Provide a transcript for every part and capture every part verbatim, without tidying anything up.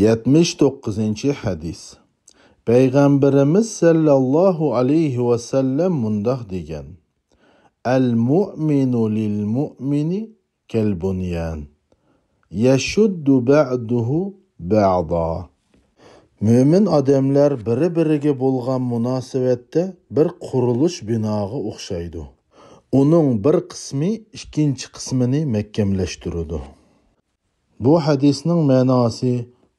يەتمىش توققۇزىنچى ھەدىس. پەيغەمبىرىمىز سەللەللاھۇ ئەلەيھى ۋەسەللەم مۇنداق دېگەن: ئەل مۇئمىنۇ لىل مۇئمىنى كەل بۇنيان، يەشۇددۇ بەئدۇھۇ بەئدا. مۆمىن ئادەملەر بىرى-بىرىگە بولغان مۇناسىۋەتتە بىر قۇرۇلۇش بىناغا ئوخشايدۇ. ئۇنىڭ بىر قىسمى ئىككىنچى قىسمىنى مەھكەملەشتۈرىدۇ. بۇ ھەدىسنىڭ مەناسى،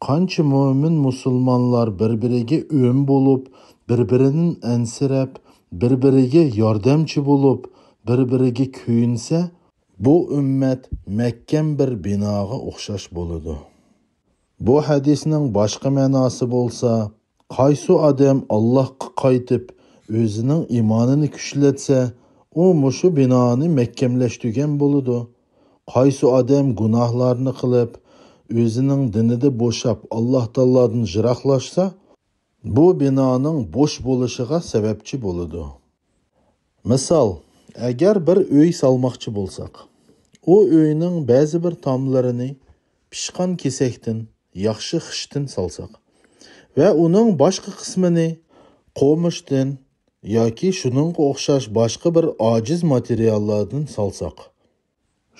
قانچە مۆمىن مۇسۇلمانلار بىر-بىرىگە ئۆم بولۇپ، بىر-بىرىدىن ئەنسىرەپ، بىر-بىرىگە ياردەمچى بولۇپ، بىر-بىرىگە كۆيۈنسە، بۇ ئۈممەت مەھكەم بىر بىناغا ئوخشاش بولىدۇ. بۇ ھەدىسنىڭ باشقا مەناسى بولسا، قايسى ئادەم ئاللاھقا قايتىپ، ئۆزىنىڭ ئىمانىنى كۈچلەتسە، ئۇ مۇشۇ بىنانى مەھكەملەشتۈرگەن بولىدۇ. قايسى ئادەم گۇناھلارنى قىلىپ، ئۆزىنىڭ دىنىدا بوشاپ، ئاللاھ تائالادىن يىراقلاشسا، بۇ بىنانىڭ بوش بولۇشىغا سەۋەبچى بولىدۇ. مىسال، ئەگەر بىر ئۆي سالماقچى بولساق، ئۇ ئۆينىڭ بەزى بىر تاملىرىنى پىشقان كېسەكتىن، ياخشى خىشتىن سالساق ۋە ئۇنىڭ باشقا قىسمىنى قومۇشتىن ياكى شۇنىڭغا ئوخشاش باشقا بىر ئاجىز ماتېرىياللاردىن سالساق،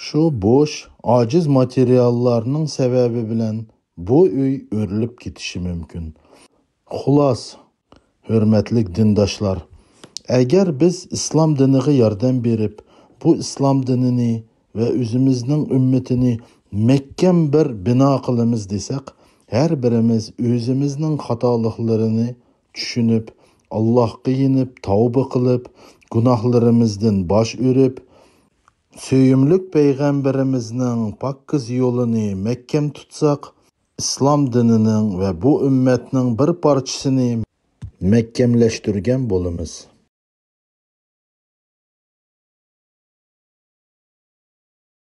شۇ بوش، ئاجىز ماتېرىياللارنىڭ سەۋەبى بىلەن بۇ ئۆي ئۆرۈلۈپ كېتىشى مۇمكىن. خۇلاس، ھۆرمەتلىك دىنداشلار، ئەگەر بىز ئىسلام دىنىغا ياردەم بېرىپ، بۇ ئىسلام دىنىنى ۋە ئۆزىمىزنىڭ ئۈممىتىنى مەھكەم بىر بىنا قىلىمىز دېسەك، ھەر بىرىمىز ئۆزىمىزنىڭ خاتالىقلىرىنى چۈشىنىپ، ئاللاھقا يېنىپ، تەۋبە قىلىپ، گۇناھلىرىمىزدىن باش ئۆرۈپ، سۆيۈملۈك پەيغەمبىرىمىزنىڭ پاكىز يولىنى مەھكەم تۇتساق، ئىسلام دىنىنىڭ ۋە بۇ ئۈممەتنىڭ بىر پارچىسىنى مەھكەملەشتۈرگەن بولىمىز.